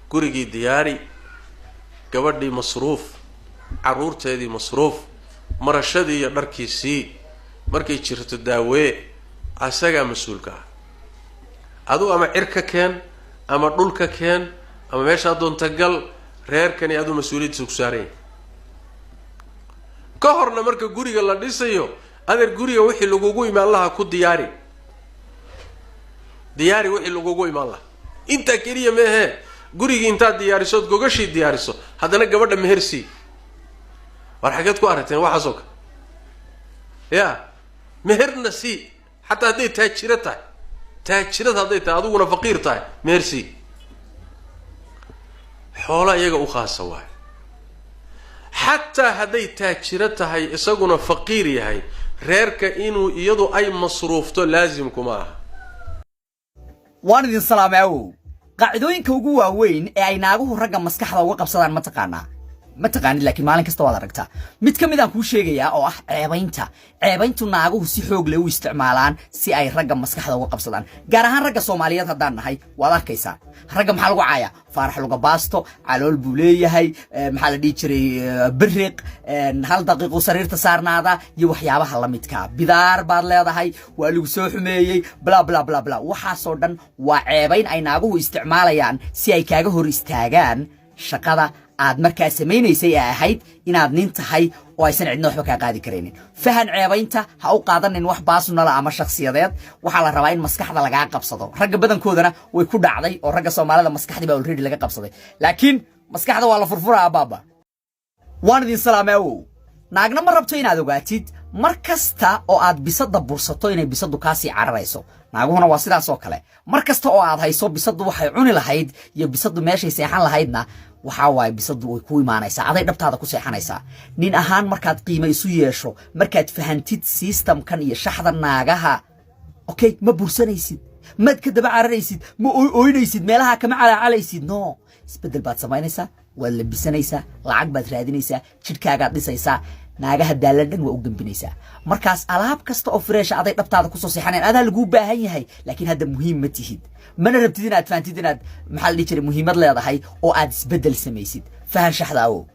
Gurigii diyaari, gabadhii masruuf, carruurteedii masruuf, marashadii iyo dharkiisii, markay jirto daawee, asagaa mas-uulka ah. Aduu ama cir ka keen ama dhul ka keen ama meeshaa doonta gal, reerkani aduu mas-uuliyaddiisa ku saaran yahay. Ka horna marka guriga la dhisayo, adeer, guriga wixii lagugu imaan lahaa ku diyaari, diyaari wixii lagugu imaan lahaa. Intaa keliya meehee, gurigii intaad diyaarisood gogashii diyaariso, haddana gabadha mehersii. War xageed ku aragteen waxaasoo kale? Ya meherna sii, xataa hadday taajiro tahay, taajirad hadday tahay, adiguna faqiir tahay, meher sii. Xoola iyaga u khaasa waayo. Xataa hadday taajiro tahay, isaguna faqiir yahay, reerka inuu iyadu ay masruufto laasimkuma aha. Waan idin salaamay. Awow, qaacidooyinka ugu waaweyn ee ay naaguhu ragga maskaxda uga qabsadaan ma taqaanaa? Ma taqaanid, laakiin maalin kasta waad aragtaa. Mid ka mid aan kuu sheegayaa oo ah ceebaynta. Ceebayntu naaguhu si xoog leh u isticmaalaan si ay ragga maskaxda uga qabsadaan, gaar ahaan ragga Soomaaliyeed haddaan nahay. Waad arkaysaa, ragga maxaa lagu caayaa? Faarax luga baasto, calool buu leeyahay, maxaa la dhihi jiray, biriq, hal daqiiqu sariirta saarnaada iyo waxyaabaha la midkaa. Bidaar baad leedahay, waa lagu soo xumeeyey, bla bla bla bla. Waxaasoo dhan waa ceebayn ay naaguhu isticmaalayaan si ay kaaga hor istaagaan shaqada aad markaa samaynaysay ee ahayd inaad nin tahay oo aysan cidna waxba kaa qaadi karaynin. Fahan ceebaynta, ha u qaadanin wax personal ama shakhsiyadeed. Waxaa la rabaa in maskaxda lagaa qabsado. Ragga badankoodana way ku dhacday, oo ragga Soomaalida maskaxdii baa already laga qabsaday, laakiin maskaxda waa la furfuraa. Baaba, waan idin salaamay. Awow, naagna ma rabto inaad ogaatid mar kasta oo aad bisada bursato inay bisadu kaasii cararayso. Naaguhuna waa sidaas oo kale. Mar kasta oo aad hayso bisadu waxay cuni lahayd iyo bisadu meeshay seexan lahaydna, waxaa waaye bisadu way ku imaanaysaa, aday dhabtaada ku seexanaysaa. Nin ahaan markaad qiimo isu yeesho, markaad fahantid systemkan iyo shaxda naagaha, okay, ma bursanaysid, maad ka daba cararaysid, ma ooynaysid, meelaha kama calaacalaysid. No, isbeddel baad samaynaysaa, waad labisanaysaa, lacag baad raadinaysaa, jidhkaagaad dhisaysaa, naagaha daalan dhan waa u gembinaysaa. Markaas alaab kasta oo fresh ah aday dhabtaada kusoo seexanayan. Adaa laguu baahan yahay, laakiin hadda muhiim ma tihid. Mana rabtid inaad fahantid inaad, maxaa la dhihi jiray, muhiimad leedahay oo aad isbeddel samaysid. Fahan shaxda, awow.